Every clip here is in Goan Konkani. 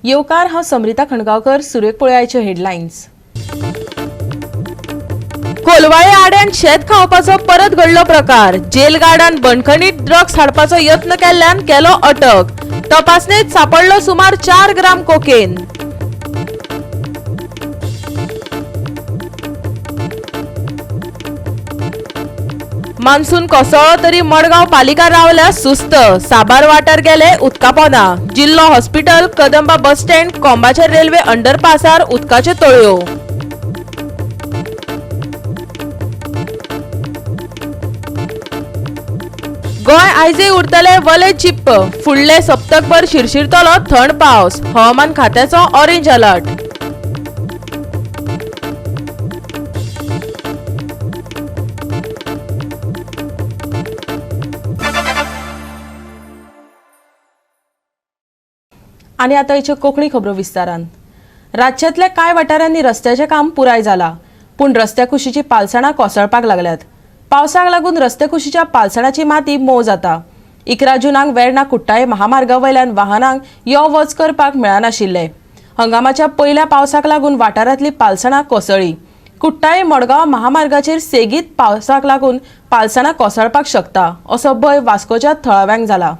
येवकार, हांव समरिता खणगांवकर. सुरेख पळयाचे हेडलायन्स. कोलवाळे आड्यान शेत खावपाचो परत घडलो प्रकार. जेल गार्डान बंदखणीत ड्रग्स हाडपाचो यत्न केल्ल्यान केलो अटक. तपासणेत सापडलो सुमार 4 ग्राम कोकेन. मान्सून कोसळ्ळो तरी मडगांव पालिका रावल्या सुस्त. साबार वाठार गेले उदकापोना. जिल्लो हॉस्पिटल, कदंबा बस स्टँड, कोंबाचे रेल्वे अंडरपासार उदकाच्यो तळयो. गोंय आयजय उरतले वले चिप्प. फुडले सप्तकभर शिरशिरतलो थंड पावस. हवामान खात्याचो ऑरेंज अलर्ट. आनी आतां हिच्यो कोंकणी खबरो विस्तारान. राज्यांतल्या कांय वाठारांनी रस्त्याचें काम पुराय जाला, पूण रस्त्या कुशीची पालसणां कोसळपाक लागल्यात. पावसाक लागून रस्त्या कुशीच्या पालसणाची माती मोव जाता. 11 जुनाक वेर्णा कुट्टाळे महामार्गा वयल्यान वाहनांक यो वच करपाक मेळनाशिल्लें. हंगामाच्या पयल्या पावसाक लागून वाठारांतली पालसणां कोसळ्ळी. कुट्टाळे मडगांव महामार्गाचेर सेगीत पावसाक लागून पालसणां कोसळपाक शकता असो भंय वास्कोच्या थळाव्यांक जाला.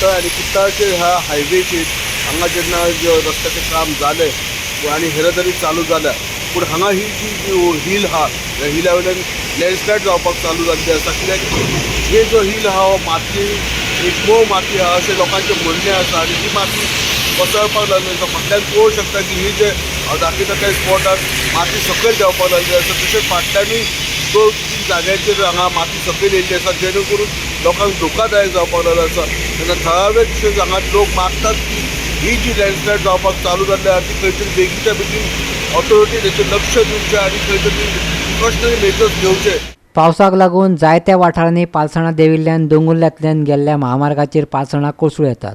आनी कुट्टाळचे ह्या हायवेचेर हांगा जेन्ना रस्त्याचें काम जालें आनी हेरादारी चालू जाल्या, पूण हांगा ही जी हील आहा ह्या हिला वयल्यान लँडस्लायड जावपाक चालू जाल्ली आसा. कित्याक हे जो हील आहा हो माती एक मोव माती आहा अशें लोकांचें म्हणणें आसा आनी ही माती कोसळपाक लागली आसा. फाटल्यान पळोवंक शकता की ही जे दाखयता त्या स्पॉटार माती सकयल देंवपाक लागली आसा. तशेंच फाटल्यानूय 2-3 जाग्यांचेर हांगा माती सकयल येयल्ली आसा, जेणे करून लोकांक धोकादायक जावपाक लागलो आसा. तेन्ना थळावे तशेंच हांगा लोक मागतात की ही जी लँडस्लायड जावपाक चालू जाल्ली आहा ती खंय तरी बेगीच्या बेगीन ऑथॉरिटी तेचेर लक्ष दिवचें आनी खंय तरी प्रिकॉशनरी मेजर्स घेवचे. पावसाक लागून जायत्या वाठारांनी पालसणां देंविल्ल्यान दोंगुल्ल्यांतल्यान गेल्ल्या महामार्गाचेर पालसणां कोसळूं येतात.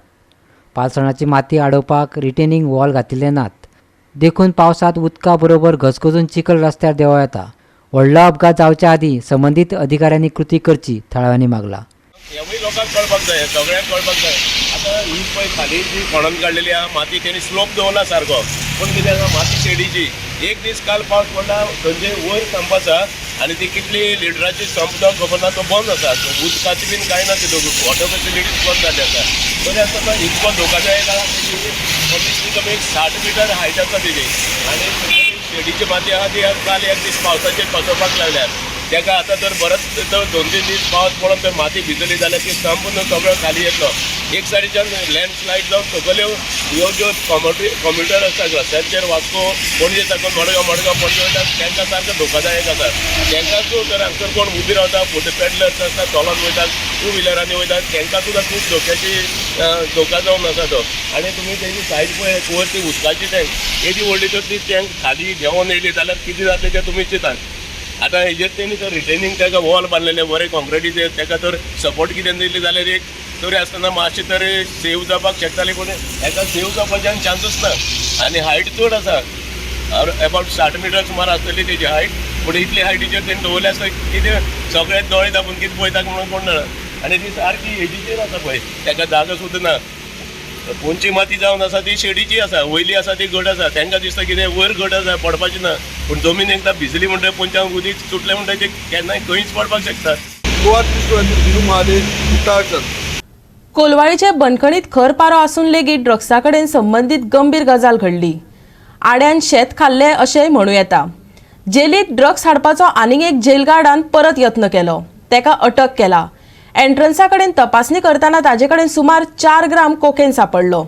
पालसणाची माती आडोवपाक रिटेनिंग वॉल घातिल्ले नात, देखून पावसांत उदका बरोबर घसघसून चिखल रस्त्यार देंवो येता. व्हडलो अपघात जावच्या आदीं संबंदीत अधिकाऱ्यांनी कृती करची, थळाव्यांनी मागला. हेवूय लोकांक कळपाक जाय, सगळ्यांक कळपाक जाय. आतां ही पळय खाली जी खणून काडलेली आहा माती, तेणी स्लोप दवरला सारको, पूण कितें आसा माती शेडीची. एक दीस काल पावस पडला, थंयचे वयर संप आसा आनी ती कितली लिटराची संप तो खबर ना, तो बंद आसा. उदकाची बीन कांय ना, तितून वॉटर फेसिलिटीज बंद जाल्ली आसा. तरी आसतना इतको धोकादायक आहा तेजी कमीत कमी एक 60 मिटर हायट आसा तेजी आनी शेडीची माती आहा ती काल एक दीस पावसाचेर कोसळपाक लागल्या. ताका आतां जर बरोच 2-3 दीस पावस पडोन तर माती भिजली जाल्यार ती संप सगळो खाली येतलो. एक सायडीच्यान लँडस्लायड जावन सगळ्यो ह्यो ज्यो कॉम्प्युटर आसता रस्त्यांचेर वास्को पणजे साकून मडगांव, मडगांव पणजे वयता, तांकां सारको धोकादायक आसा. तांकां जर हांगसर कोण उबी रावता, फुडें पेडलर्स आसता, चलोन वयतात, टू व्हिलरांनी वयतात, तांकां सुद्दां खूब धोक्याची धोका जावन आसा तो. आनी तुमी तेजी सायड पळय, वयर ती उदकाची टँक येदी व्हडली, तर ती टँक खाली देंवोन येयली जाल्यार कितें जातलें तें तुमी चिंतात. आतां हेजेर तेणी तर रिटेनिंग ताका वॉल बांदलेलें बरें कॉन्क्रिटीचें, ताका तर सपोर्ट कितें दिली जाल्यार एक तरी आसतना मातशें तरी सेव जावपाक शकताली, पूण हेका सेव जावपाचें चान्सूच ना. आनी हायट चड आसा, अबावट 60 मिटर सुमार आसतली तेजी हायट, पूण इतली हायटीचेर तेणी दवरलें आसता कितें सगळे दोळे दाबून कितें पळयता म्हणून कोण जाणा. आनी ती सारकी हेजीचेर आसा पळय, ताका जागो सुद्दां ना. पोंची माती जावन आसा ती शेडीची आसा, वयली आसा ती घट आसा. तांकां दिसता कितें वयर घट आसा पडपाची ना, पूण जमीन एकदां भिजली म्हणटकीर पोंच्यान उदीक सुटलें म्हणटकीर ते केन्नाय खंयच पडपाक शकता. गोवा विरू महाले, कुट्टाळच्यान. कोलवाळीचे बंदखणीत खर पारो आसून लेगीत ड्रग्सा कडेन संबंदीत गंभीर गजाल घडली. आड्यान शेत खाल्लें अशेंय म्हणूं येता. जेलीत ड्रग्स हाडपाचो आनीक एक जेलगार्डान परत यत्न केलो, ताका अटक केला. एंट्रन्सा कडेन तपासणी करतना ताजे कडेन सुमार 4 ग्राम कोकेन सापडलो.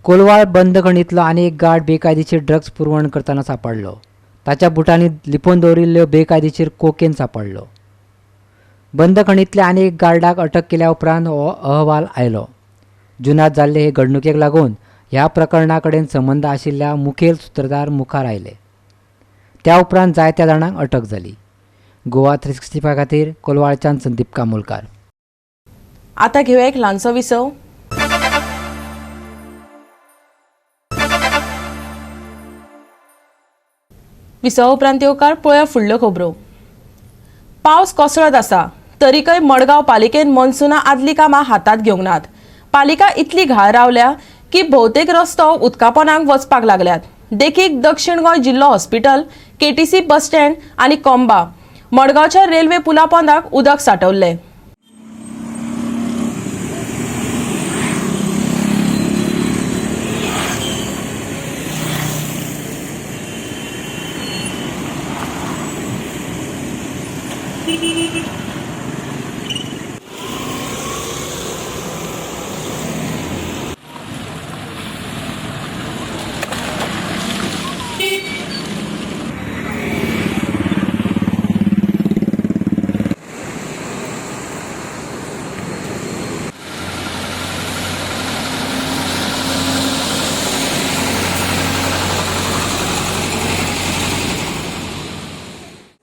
कोलवाळ बंदखणींतलो आनी एक गार्ड बेकायदेशीर ड्रग्स पुरवण करतना सापडलो. ताच्या बुटांनी लिपोवन दवरिल्ल्यो बेकायदेशीर कोकेन सापडलो. बंदखणींतल्या आनी एक गार्डाक अटक केल्या उपरांत हो अहवाल आयलो. जुनांत जाल्ले हे घडणुकेक लागून ह्या प्रकरणा कडेन संबंद आशिल्ल्या मुखेल सुत्रधार मुखार आयले. त्या उपरांत जायत्या जाणांक अटक जाली. गोवा 365 खातीर कोलवाळच्यान संदीप कामोलकार. आता घेऊया एक ल्हानसो विसव. विसवा उपरांत येवकार पळोवया फुडल्यो खबरो. पावस कोसळत आसा तरीकय मडगांव पालिकेन मॉन्सुना आदलीं कामां हातांत घेवंक नात. पालिका इतली घाळ रावल्या की भोवतेक रस्तो उदकापोनाक वचपाक लागल्यात. देखीक दक्षिण गोंय जिल्लो हॉस्पिटल, केटीसी बस स्टँड आनी कोंबा मडगांवच्या रेल्वे पुला पोंदाक उदक सांठवल्लें.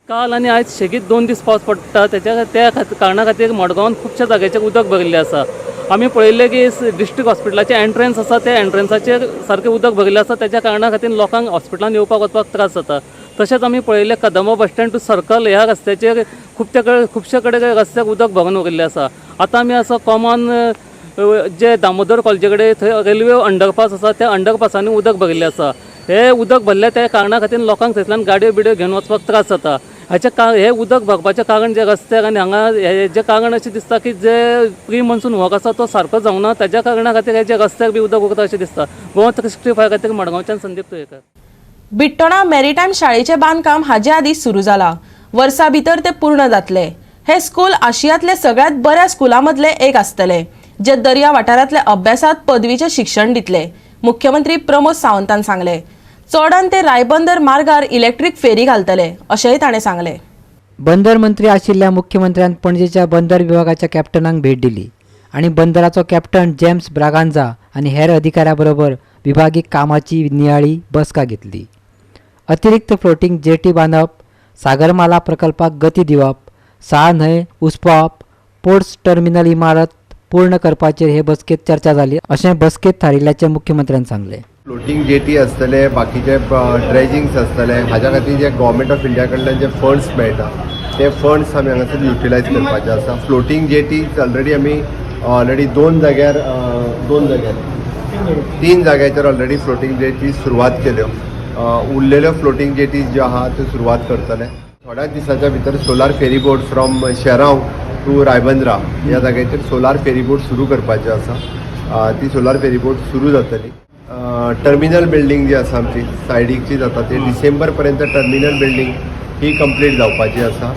काल आनी आयज शेगीत 2 दीस पावस पडटा त्या कारणा खातीर मडगांवान खुबश्या जाग्याचेर उदक भरिल्लें आसा. आमी पळयल्लें की डिस्ट्रिक्ट हॉस्पिटलाचें एंट्रन्स आसा त्या एंट्रन्साचेर सारकें उदक भरिल्लें आसा. तेच्या कारणा खातीर लोकांक हॉस्पिटलान येवपाक वचपाक त्रास जाता. तशेंच आमी पळयल्लें Kadamba bus stand to circle ह्या रस्त्याचेर खुबशे कडेन रस्त्याक उदक भरून उरिल्लें आसा. आतां आमी आसा कॉमन जे दामोदर कॉलेजी कडेन थंय रेल्वे अंडरपास आसा त्या अंडरपासांनी उदक भरिल्लें आसा. हे उदक भरलें त्या कारणा खातीर लोकांक थंयसल्यान गाडयो बिडयो घेवन वचपाक त्रास जाता. हे उदक भरपाचें कारण जे रस्त्याक आनी हांगा हेजें कारण अशें दिसता की जे प्री मॉन्सून वर्क आसा तो सारको जावंक ना, ताज्या कारणा खातीर हे जे रस्त्याक बी उदक उरता अशें दिसता. गोवा 365 खातीर मडगांवच्यान संदीप तुयेकर. बिट्टोणा मॅरिटायम शाळेचें बांदकाम हाजे आदीं सुरू जाला. वर्सा भितर तें पूर्ण जातलें. हें स्कूल आशियांतले सगळ्यांत बऱ्या स्कुलां मदलें एक आसतलें, जे दर्या वाठारांतल्या अभ्यासांत पदवीचें शिक्षण दितले, मुख्यमंत्री प्रमोद सावंतान सांगलें. चोडान ते रायबंदर मार्गार इलेक्ट्रीक फेरी घालतले अशेंय ताणें सांगलें. बंदर मंत्री आशिल्ल्या मुख्यमंत्र्यान पणजेच्या बंदर विभागाच्या कॅप्टनांक भेट दिली आनी बंदराचो कॅप्टन जेम्स ब्रागांझा आनी हेर अधिकाऱ्यां बरोबर विभागीक कामाची नियाळी बसका घेतली. अतिरिक्त फ्लोटींग जेटी बांदप, सागरमाला प्रकल्पाक गती दिवप, साळ न्हंय उसपावप, पोर्ट्स टर्मिनल इमारत पूर्ण करपाचेर हे बसकेत चर्चा जाली अशें बसकेत थारिल्ल्याचें मुख्यमंत्र्यान सांगलें. फ्लोटींग जेटी आसतले, बाकीचे ड्रेजिंग्स आसतले, हाज्या खातीर जे गव्हर्मेंट ऑफ इंडिया कडल्यान जे फंड्स मेळटा ते फंड्स आमी हांगासर युटिलायज करपाचे आसा. फ्लोटींग जेटी ऑलरेडी आमी ऑलरेडी 3 जाग्याचेर ऑलरेडी फ्लोटींग जेटी सुरवात केल्यो. उरलेल्यो फ्लोटींग जेटीज ज्यो आहा त्यो सुरवात करतले. थोड्याच दिसाच्या भितर solar ferry boat from Sherao to Ribandar ह्या जाग्याचेर सोलार फेरी बोट सुरू करपाची आसा. ती सोलार फेरी बोट सुरू जातली. टर्मिनल बिल्डींग जी आसा आमची सायडीकची जाता ती डिसेंबर पर्यंत टर्मिनल बिल्डींग ही कंप्लीट जावपाची आसा.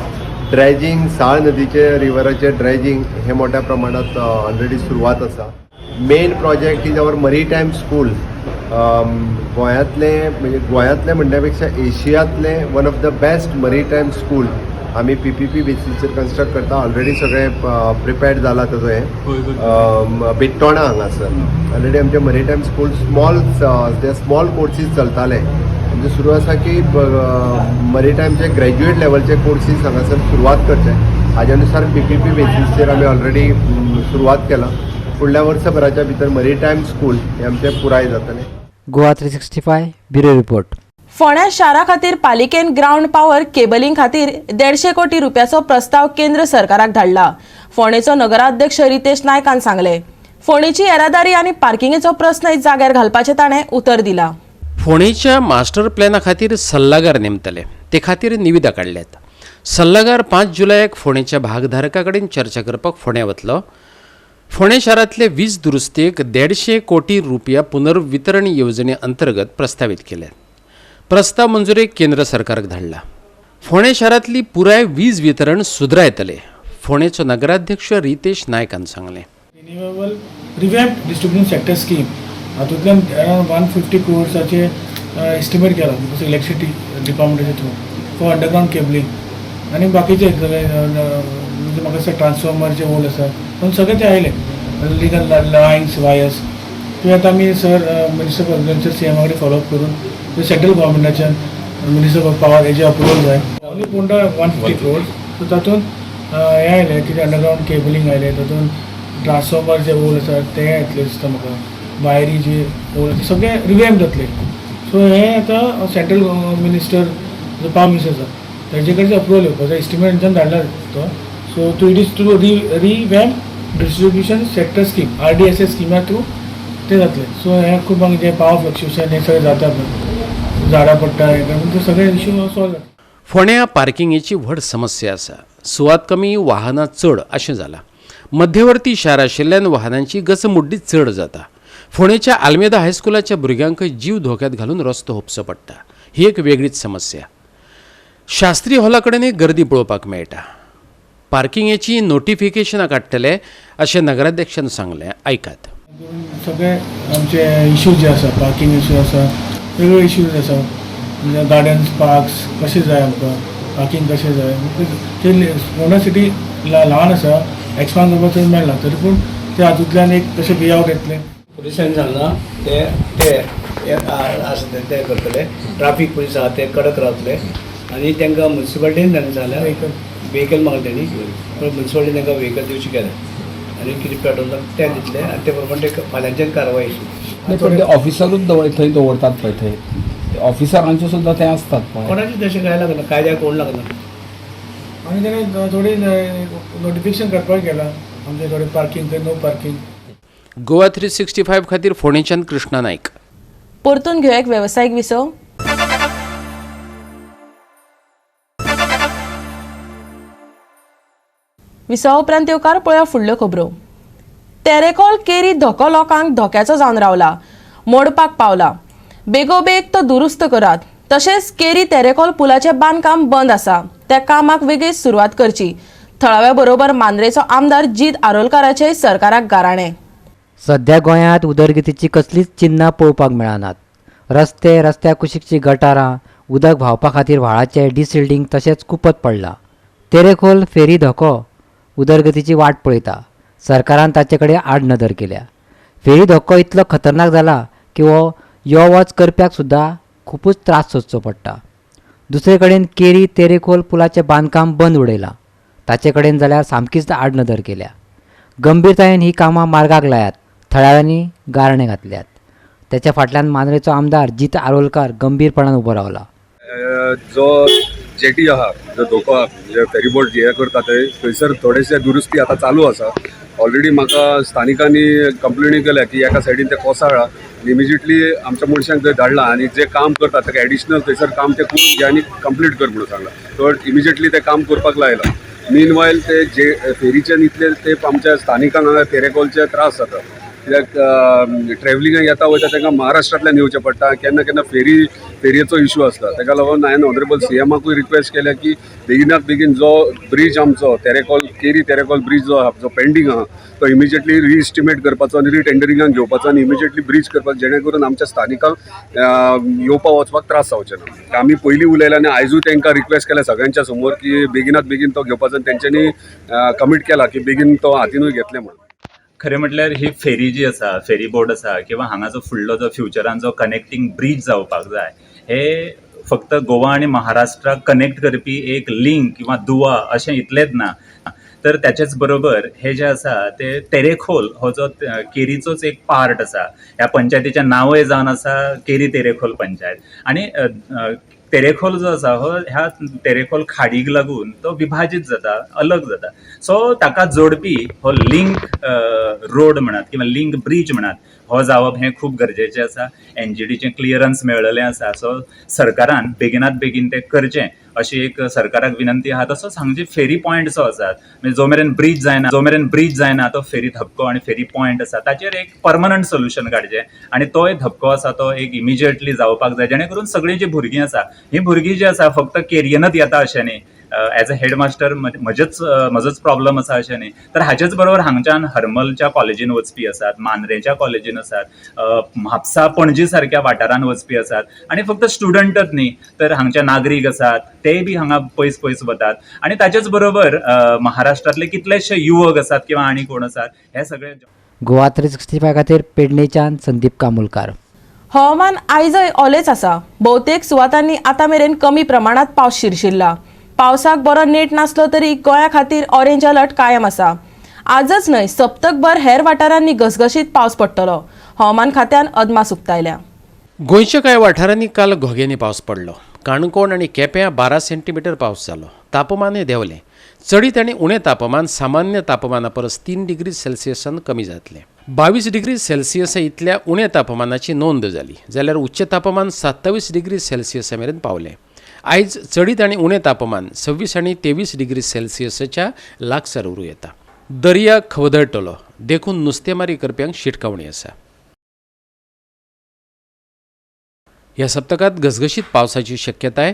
ड्रेजिंग साळ नदीचे रिवराचे ड्रेजिंग हे मोठ्या प्रमाणात ऑलरेडी सुरवात आसा. Main project is our maritime school. गोंयांतले म्हणजे गोंयांतले म्हणल्या पेक्षा एशियांतले one of the best maritime school आमी PPP बेसीसचेर कन्स्ट्रक्ट करता. ऑलरेडी सगळें प्रिपेर्ड जाला ताजो हें बिट्टोणा हांगासर ऑलरेडी आमचे मरीटायम स्कूल स्मॉल जे स्मॉल कोर्सीस चलताले आमचें सुरू आसा की मरीटायमचे ग्रॅज्युएट लेवलचे कोर्सीस हांगासर सुरवात करचे. हाज्या नुसार PPP बेसीसचेर आमी ऑलरेडी सुरवात केला. फुडल्या वर्सभराच्या भितर मरीटायम स्कूल हें आमचें पुराय जातलें. Goa 365 bureau report. फोंड्या शारा खातीर पालिकेन ग्रावंड पावर केबलिंग खातीर 150 कोटी रुपयाचो प्रस्ताव केंद्र सरकाराक धाडला. फोंडेचो नगराध्यक्ष रितेश नायकान सांगले. फोंडेची येरादारी आनी पार्किंगेचो प्रस्नय जाग्यार घालपाचें ताणें उतर दिला. फोंडेच्या मास्टर प्लॅना खातीर सल्लागार नेमतले, ते खातीर निविदा काडल्यात. सल्लागार 5 जुलयाक फोंडेच्या भागधारका कडेन चर्चा करपाक फोंड्या वतलो. फोंडें शारांतले वीज दुरुस्तेक 150 कोटी रुपया पुनर्वितरण येवजणे अंतर्गत प्रस्तावीत केल्यात. प्रस्ताव मंजुरेक केंद्र सरकाराक धाडला. फोंडें शारांतली पुराय वीज वितरण सुदरायतले, फोंडेचो नगराध्यक्ष रितेश नायकान सांगलें. Renewable revamp distribution sector scheme हातूंतल्यान अरावंड 150 क्रोर्साचे एस्टिमेट केला because electricity डिपार्टमेंटाचे थ्रू फॉर अंडरग्रावंड केबलिंग आनी बाकीचे सगळे म्हणजे म्हाका दिसता ट्रान्सफॉर्मर जे ओल्ड आसा पूण सगळे ते आयले लिगल लायन्स वायर्स. त्यो आतां आमी sir minister of agriculture C एमा कडेन फॉलोअप करून त्यो सेंट्रल गव्हर्मेंटाच्यान मिनिस्टर ऑफ पावर हेजे अप्रुवल जाय. Only Ponda 150 crores. So तातूंत हें आयलें कितें अंडरग्रावंड केबलिंग आयलें, तातूंत ट्रान्सफॉर्मर जे ओल्ड आसा ते येतले दिसता म्हाका, वायरी जे ओल्ड आसा सगळे रिवॅम्प जातले. सो हें आतां सेंट्रल मिनिस्टर जो पावर मिनिस्टर आसा तेजे कडेन अप्रुवल येवपाचो, एस्टिमेटान धाडला तो. So to it is to revamp distribution sector scheme RDSS स्किमा through ते जातले. सो हें खूब जे पावर फ्लक्च्युएशन हें सगळें जाता पळय, झाडां पडटा हें ते सगळे इशू सॉल्व जाता. फोंड्या पार्किंगेची व्हड समस्या आसा. सुवात कमी, वाहनां चड अशें जालां. मध्यवर्ती शार आशिल्ल्यान वाहनांची गचमुड्डी चड जाता. फोंडेच्या आल्मेदा हायस्कुलाच्या भुरग्यांकय जीव धोक्यात घालून रस्तो हुपचो पडटा. ही एक वेगळीच समस्या. शास्त्री हॉला कडेनय गर्दी पळोवपाक मेळटा. पार्किंगेची नोटिफिकेशनां काडटले अशें नगराध्यक्षान सांगलें. आयकात. सगळे आमचे इश्यूज जे आसा, पार्किंग इश्यू आसा, वेगवेगळे इश्यूज आसा, म्हणजे गार्डन्स पार्क्स कशें जाय आमकां, पार्किंग कशें जाय. ते फोंडा सिटी ल्हान आसा, एक्सपांड करपाक चड मेळना, तरी पूण ते हातूंतल्यान एक कशें वे आवट येतलें. पुलिसांनी सांगलां ते ते आसा ते करतले, ट्राफीक पुलीस आहा ते कडक रावतले आनी तांकां मुन्सिपालिटीन तांकां सांगलें व्हेकल मागलें तेणी, पूण मुन्सिपालिटीन तांकां व्हेकल दिवचें केलें आनी कितें पेट्रोल तें दितलें आनी ते प्रमाणे ते फाल्यांच्यान कारवाय. पूण ते ऑफिसरूच थंय दवरतात पळय, थंय ऑफिसरांच्यो सुद्दां थंय आसतात पळय. कोणाचें तशें कांय लागना, कायद्याक कोण लागना. आनी तेणें थोडी नोटिफिकेशन काडपाक गेलां आमचे थोडे पार्किंग थंय नो पार्किंग. गोवा 365 खातीर फोंडेच्यान कृष्णा नायक. परतून घेवया एक वेवसायीक विसव. विसवा उपरांत येवकार पळया फुडल्यो खबरो. तेरेखोल केरी धोको लोकांक धोक्याचो जावन रावला, मोडपाक पावला. बेगोबेग तो दुरुस्त करात. तशेंच केरी तेरेखोल पुलाचें बांदकाम बंद आसा, त्या कामाक वेगीं सुरवात करची. थळाव्या बरोबर मांद्रेचो आमदार जीत आरोलकाराचेय सरकाराक गाराणें. सध्या गोंयांत उदरगतीची कसलीच चिन्नां पळोवपाक मेळनात. रस्ते, रस्त्या कुशीकची गटारां, उदक व्हांवपा खातीर व्हाळाचें डिसिल्डिंग तशेंच कुपत पडलां. तेरेखोल फेरी धोको उदरगतीची वाट पळयता. सरकारान ताचे कडेन आडनदर केल्या. फेरी धोको इतलो खतरनाक जाला की हो यो वच करप्याक सुद्दां खुबूच त्रास सोंसचो पडटा. दुसरे कडेन केरी तेरेखोल पुलाचें बांदकाम बंद उडयलां. ताचे कडेन जाल्यार सामकीच आडनदर केल्या. गंभीरतायेन ही कामां मार्गाक लायात, थळाव्यांनी गारणें घातल्यात. त्याच्या फाटल्यान मांद्रेचो आमदार जीत आरोलकार गंभीरपणान उबो रावला. जो जेटी आहा, जो धोको आहा, जे फेरीबोट हे करता ते थंयसर थोडेशे दुरुस्ती आतां चालू आसा. ऑलरेडी म्हाका स्थानिकांनी कंप्लेनी केल्या की एका सायडीन ते कोसळ्ळा. इमिजिएटली आमच्या मनशांक थंय धाडला आनी जे काम करता ताका एडिशनल थंयसर काम ते करून घे आनी कंप्लीट कर म्हणून सांगलां. सो इमिजिएटली ते काम करपाक लायलां. मीन वायल ते जे फेरीच्यान इतले ते आमच्या स्थानिकांक हांगा तेरेखोलचे त्रास जाता, कित्याक ट्रॅव्हलिंगाक येता वयता तांकां महाराष्ट्रांतल्यान येवचें पडटा. केन्ना केन्ना फेरयेचो इशू आसता. ताका लागून हांवें ऑनरेबल सी एमाकूय रिक्वेस्ट केल्या की बेगिनात बेगीन जो ब्रीज आमचो तेरेखोल केरी तेरेखोल ब्रीज जो आहा, जो पेंडींग आहा, तो इमिजिएटली रिइस्टिमेट करपाचो आनी रिटेंडरिंगाक घेवपाचो आनी इमिजिएटली ब्रीज करपाचो, जेणे करून आमच्या स्थानिकांक येवपा वचपाक त्रास जावचे ना. आमी पयलीं उलयले आनी आयजूय तांकां रिक्वेस्ट केल्या सगळ्यांच्या समोर की बेगिनात बेगीन तो घेवपाचो आनी तेंच्यांनी कमीट केला की बेगीन तो हातीनूय घेतले म्हणून. खरें म्हटल्यार ही फेरी जी आसा, फेरी बोट आसा किंवा हांगा जो फुडलो जो फ्युचरान जो कनेक्टींग ब्रीज जावपाक जाय, हे फक्त गोवा आनी महाराष्ट्राक कनेक्ट करपी एक लिंक किंवा दुवा अशें इतलेंच ना, तर त्याचेच बरोबर हे जे आसा ते तेरेखोल हो जो केरीचोच एक पार्ट आसा. ह्या पंचायतीचें नांवय जावन आसा केरी तेरेखोल पंचायत. आनी तेरेखोल जो आसा हो ह्या तेरेखोल खाडीक लागून तो विभाजीत जाता, अलग जाता. सो ताका जोडपी हो लिंक रोड म्हणात किंवा लिंक ब्रीज म्हणात, हो जावप हें खूब गरजेचें आसा. एनजीटीचें क्लियरन्स मेळलेलें आसा. सो सरकारान बेगिनात बेगीन तें करचें अशी एक सरकाराक विनंती आहा. तसोच हांगा फेरी पॉयंट जो आसात, म्हणजे जो मेरेन ब्रीज जायना तो फेरी धपको आनी फेरी पॉयंट आसा ताचेर एक परमनंट सोल्युशन काडचें आनी तोय धपको आसा तो एक इमिजिएटली जावपाक जाय, जेणे करून सगळीं जी भुरगीं आसा, ही भुरगीं जी आसा फक्त केरियनच येता अशें न्ही, एज अ हेडमास्टर म्हजोच प्रॉब्लम आसा अशें न्ही, तर हाचेच बरोबर हांगच्यान हरमलच्या कॉलेजीन वचपी आसात, मांद्रेच्या कॉलेजीन आसात, म्हापसा पणजी सारक्या वाठारान वचपी आसात. आनी फक्त स्टुडंटच न्ही तर हांगचे नागरीक आसात तेय बी हांगा पयस पयस वतात. आनी ताचेच बरोबर महाराष्ट्रांतले कितलेशे युवक आसात किंवा आनी कोण आसात हे सगळे. गोवा 365 खातीर पेडणेच्यान संदीप कामुलकार. हवामान आयजय ओलेच आसा. भोवतेक सुवातांनी आतां मेरेन कमी प्रमाणात पावस शिरशिरला. पावसाक बरो नेट नासलो तरी गोंया खातीर ऑरेंज अलर्ट कायम आसा. आजच न्हय, सप्तकभर हेर वाठारांनी घसघशीत पावस पडटलो, हवामान खात्यान अदमास उक्तायल्या. गोंयच्या कांय वाठारांनी काल घोग्यांनी पावस पडलो. काणकोण आनी केप्यां 12 सेंटीमिटर पावस जालो. तापमानय देंवलें. चडीत आनी उणें तापमान सामान्य तापमाना परस 3 डिग्री सेल्सियसान कमी जातलें. 22 डिग्री सेल्सियसा इतल्या उण्या तापमानाची नोंद जाली, जाल्यार उच्च तापमान 27 डिग्री सेल्सियसा मेरेन पावलें. आयज चडीत आनी उणें तापमान 26 आनी 23 डिग्री सेल्सियसाच्या लागसार उरूं येता. दर्या खवदळटलो, देखून नुस्तेमारी करप्यांक शिटकावणी आसा. ह्या सप्तकांत घसघशीत पावसाची शक्यताय.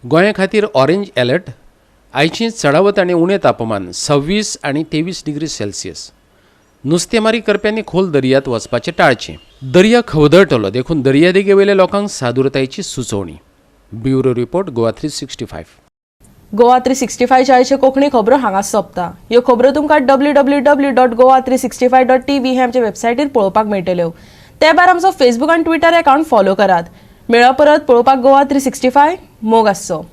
गोंया खातीर ऑरेंज अलर्ट. आयचें चडावत आनी उणें तापमान 26 आनी 23 डिग्री सेल्सियस. नुस्तेमारी करप्यांनी खोल दर्यांत वचपाचें टाळचें. दर्या खवदळटलो, देखून दर्यादेगे वयल्या लोकांक सादुरतायेची सुचोवणी. Bureau report, Goa 365. Goa 365 आयच्यो कोंकणी खबरो हांगा सोंपता. ह्यो खबरो तुमकां www.goa365.tv हे आमच्या वेबसायटीर पळोवपाक मेळटल्यो. ते भायर आमचो फेसबूक आनी ट्विटर अकाउंट फॉलो करात. मेळप परत पळोवपाक गोवा 365. मोग आसचो.